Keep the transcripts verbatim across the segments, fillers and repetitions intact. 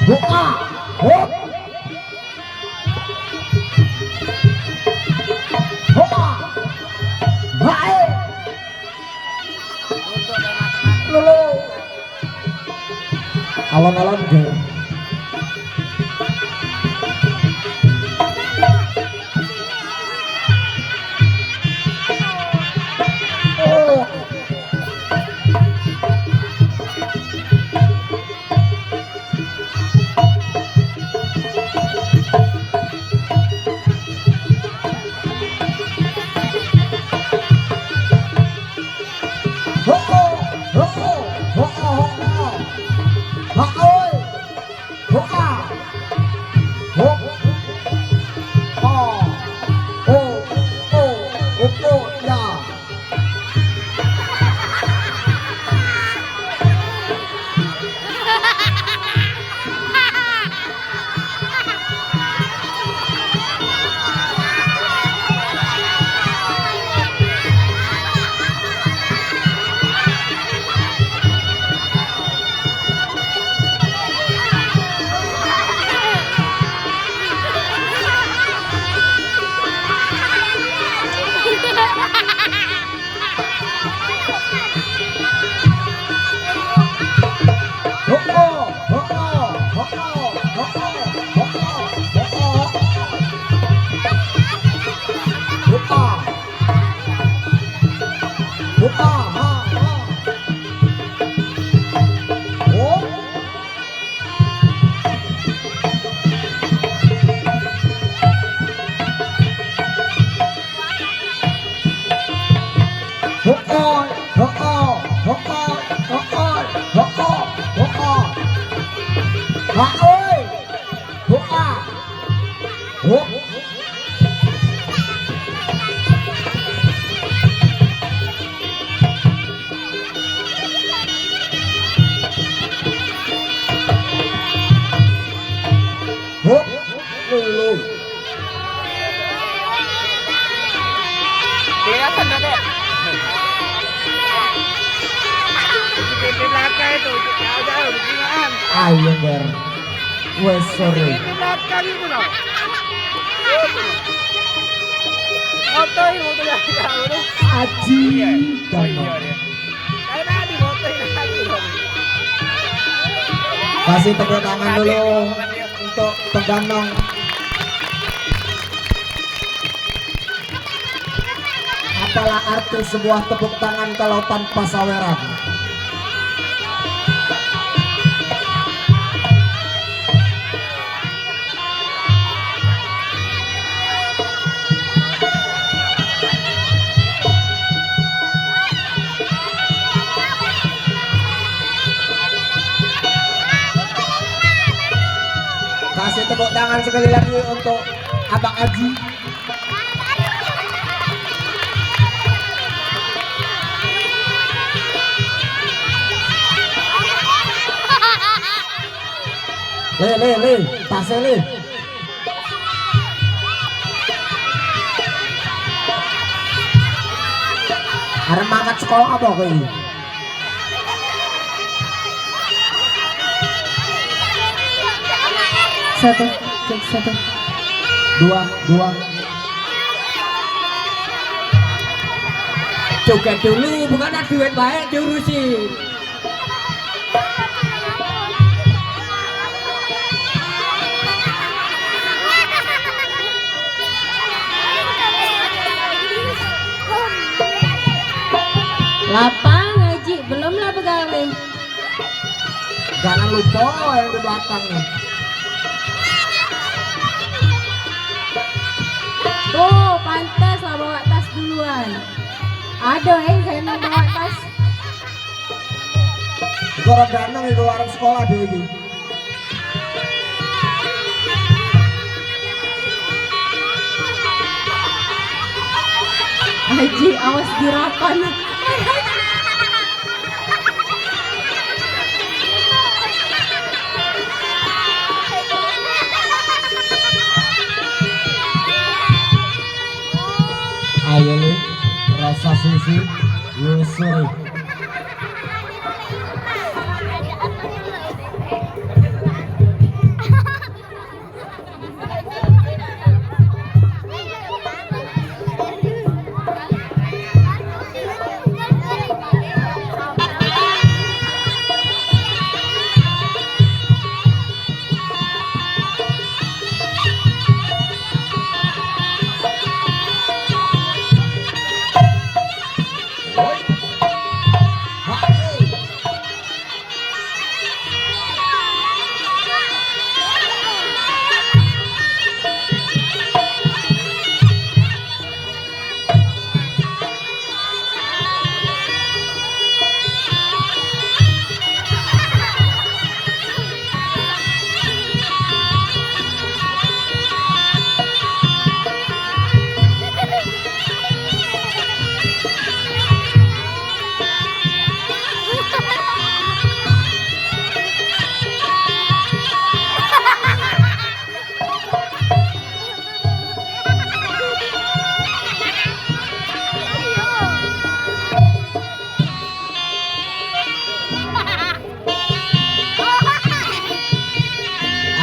Buka. Hop. Hoa. Bae. Lolo. Alon-alon ke. Oh. Ho-oh, ho-oh, ho-oh, ho-oh. Ha-oi. Ho-a. Ho-a. O-o-o-o-ya. Ho-oi, ho-oi, ho-oi, ho-oi, ho-oi, ho-oi. Ha-oi. Ho-a. Ho. Hop, lulu. Kelihatan dah, Dek. Di belakang itu, jauh-jauh, di belakang. Ayo, Ger. Wes, sorry. Di belakang itu, loh. Motor, motor yang jauh, tuh. Aji, iya. Oh, iya, dia. Kasih tepuk tangan dulu untuk Teganong. Apalah arti sebuah tepuk tangan kalau tanpa saweran? Kasih tepuk tangan sekali lagi untuk Abang Aji. Le, le, le, tase, le. Arep mangkat sekolah apa kowe iki? Satu, cek satu. Dua, dua. Joget dulu, bukan duet bae diurusin. Lapang, Haji, belum lah begawe. Jangan lupa yang di belakang nih. Tuh, pantes lah bawa tas duluan. Aduh, eh, saya mau bawa tas. Itu orang ganteng itu, orang sekolah dia itu. Haji, awas girakan. Ayo, Li, rasa susu, nyusur.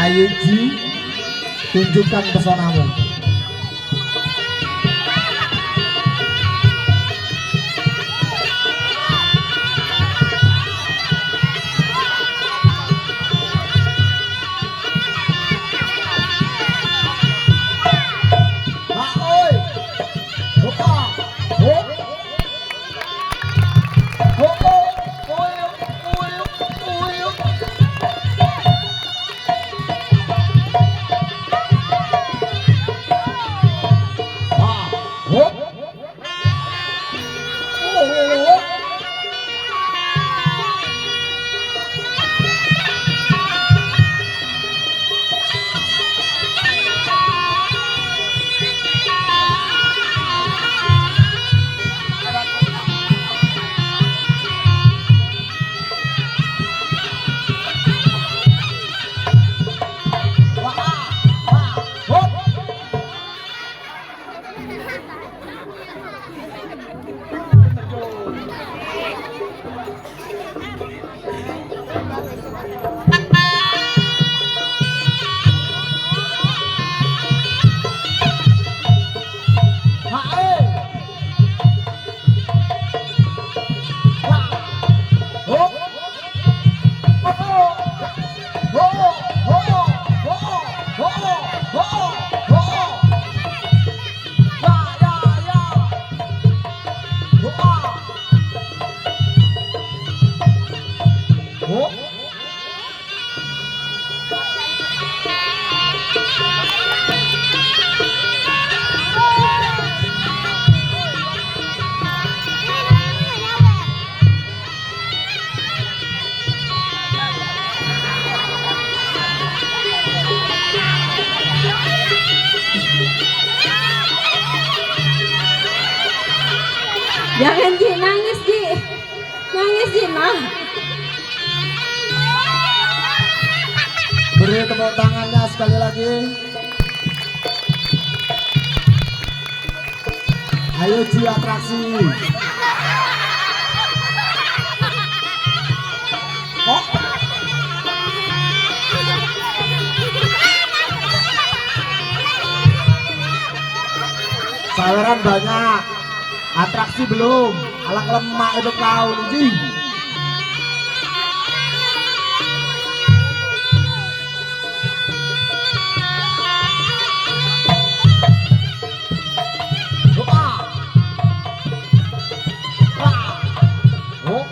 Ayo Ji, tunjukkan pesonamu. Jangan, Ji, nangis, Ji. Nangis, Ji, nah. Beri tepuk tangannya sekali lagi. Ayo, Ji, atraksi. Banyak. Atraksi belum. Alang lemak itu kau ni, Ji. Doa. Wah. Oh.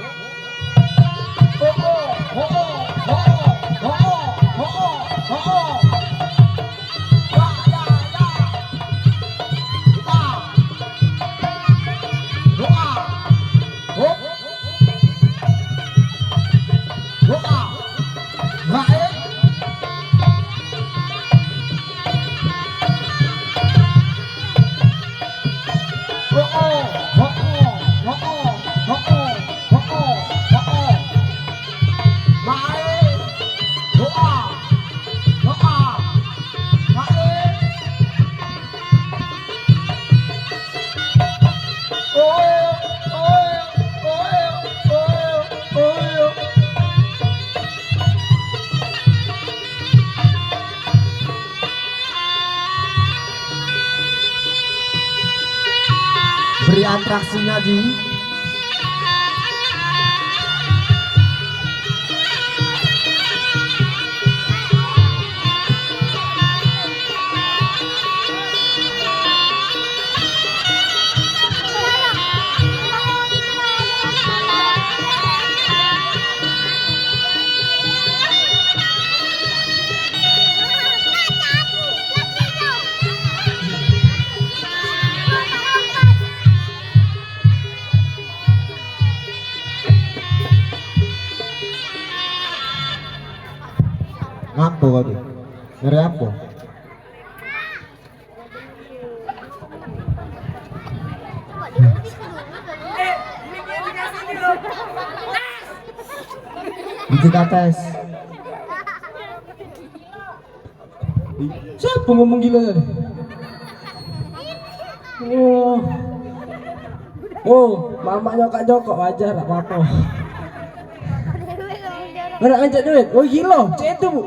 Beri atraksinya, Ji. Ngapo kau tu? Ngeri apo? Biji kates. Siapa ngomong gila tadi? Oh. Oh, mamaknya Kak Joko, wajar, tak apa-apa. Nak ngajak duit? Oh, gila, cek itu, Bu.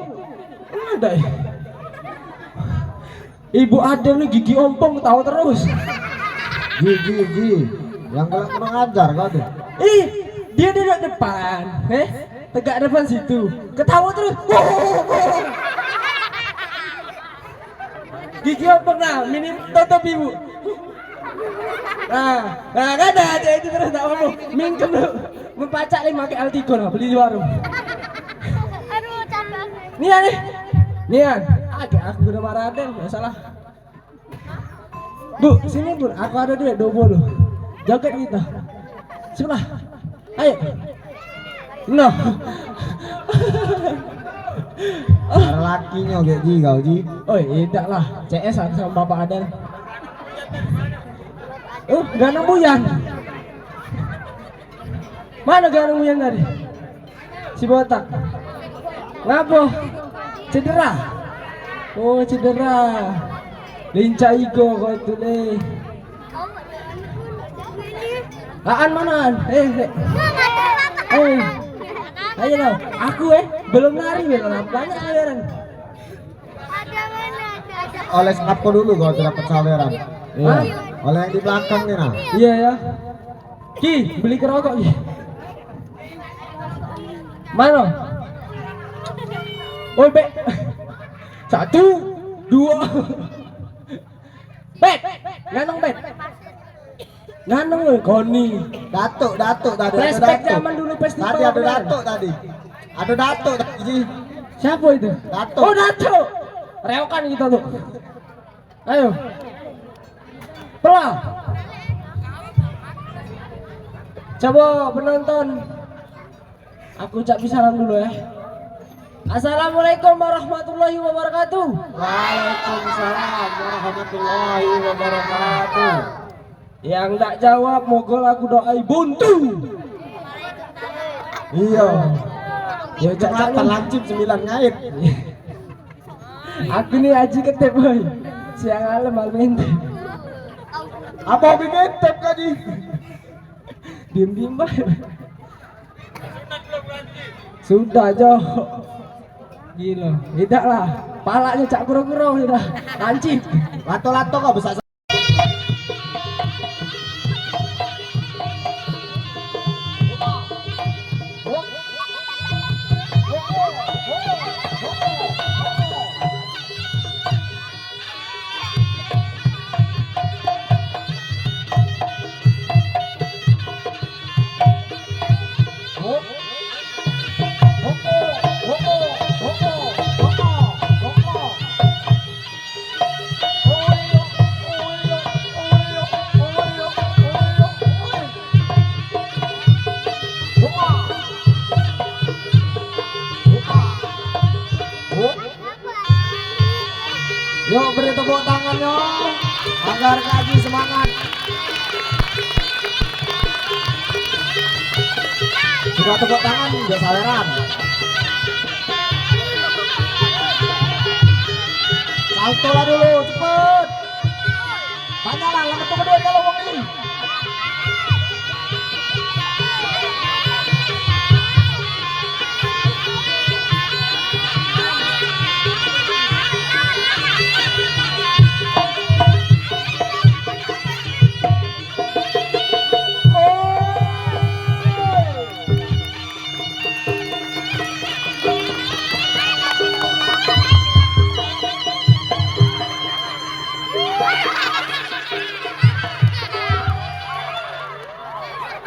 Ada. Ibu Adel ni gigi ompong, ketawa terus. Ji, ji, ji. Yang galak kurang ajar kau tu. Ih, dia duduk depan, eh? Tegak depan situ. Ketawa terus. Gigi ompong lah, minim tutup ibu. Nah, nah, kan dah, dia itu terus tak ngomong. Mingkem tu. Mempacak lima ke Altigo lah, beli di warung. Aduh, capek. Nian nih. Nian. Agak aku kena marah deh, nggak salah. Bu, sini, Bu. Aku ada duit dua puluh. Joget kita. Sebelah. Ayo. No. Para lakinyo gek ji kau, Ji. Oi, idak lah. C S aku sama Bapak Adel. Uh, ganang buyan. Mano ganang buyan tadi? Si botak. Ngapo? Cedera. Oh, cedera. Lincah igo kau tu, leh. Aan mano, Aan? Eh, eh. Eh. Ayo dong. Aku, eh, belum lari, belum lari. Banyak saweran. Oleh siapa dulu kau tu dapat saweran? Iya. Hah? Oleh yang di belakang ni, nah. Iya, ya. Ki, beli kerokok, Ki. Mano? Oi, Bek. Satu, dua. Bet, ganong, Bet. Ganong, oi, koni. Datuk, datuk tadi, ada. Flashback datuk. Zaman dulu festival. Tadi ada kemarin. Datuk tadi. Ada datuk tadi, Ji. Siapa itu? Datuk. Oh, datuk. Reokan kita tu. Ayo. Pelah. Coba penonton. Aku ucap salam dulu, eh. Assalamualaikum warahmatullahi wabarakatuh. Waalaikumsalam warahmatullahi wabarakatuh. Yang tak jawab, mogol aku doai buntu. Iya. Ya, cak lancip sembilan ngait. Aku ni aji ketep, boy. Siang malam, malam ente. Apa hobi ketep tadi? Diem-diem bae. Sudah, Jo. Gila. Idak lah. Palaknyo cak kuro-kuro sudah. Lancip. Lato-lato kau besak. Tarik lagi semangat. Sudah tepuk tangan, dia saweran. Salto lah dulu, cepet. Banyaklah, lah, ketemu duit kalau wong ini.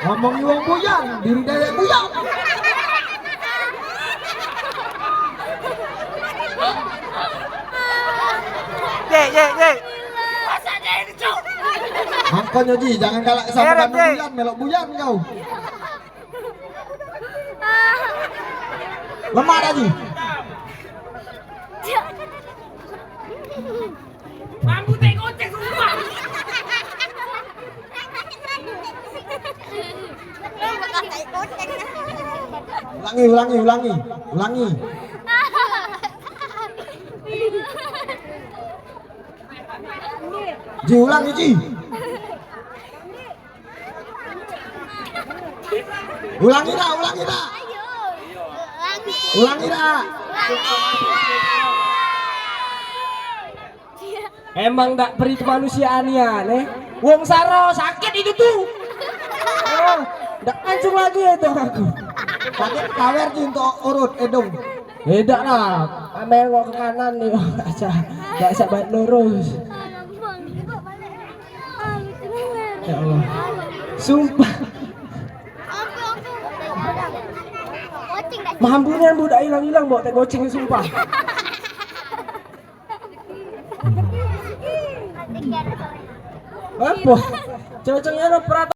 Ngomongi wong buyang, diri dewek buyang. Ye, ye, ye. Makonyo, Ji, jangan galak samo kami, Ji. Buyan, melok buyan kau. Lemak dah, Ji. Rambut tai kucing semua. Ulangi, ulangi, ulangi. Ulangi. Ji, ulangi, Ji. Ulangi dah, ulangi dah. Ulangi dah. Emang dak peri kemanusiaan ya, neh. Wong saro sakit itu tuh. Oh, dak mancung lagi itu aku. Sakit kawer ji untuk urut edung. Beda lah. Amel ngok ke kanan nih. Dak sak, dak sak baik lurus. Ya Allah. Sumpah. Mampunya budak hilang-hilang bawa teh goceng, sumpah. Apa? Cocoknya lo perat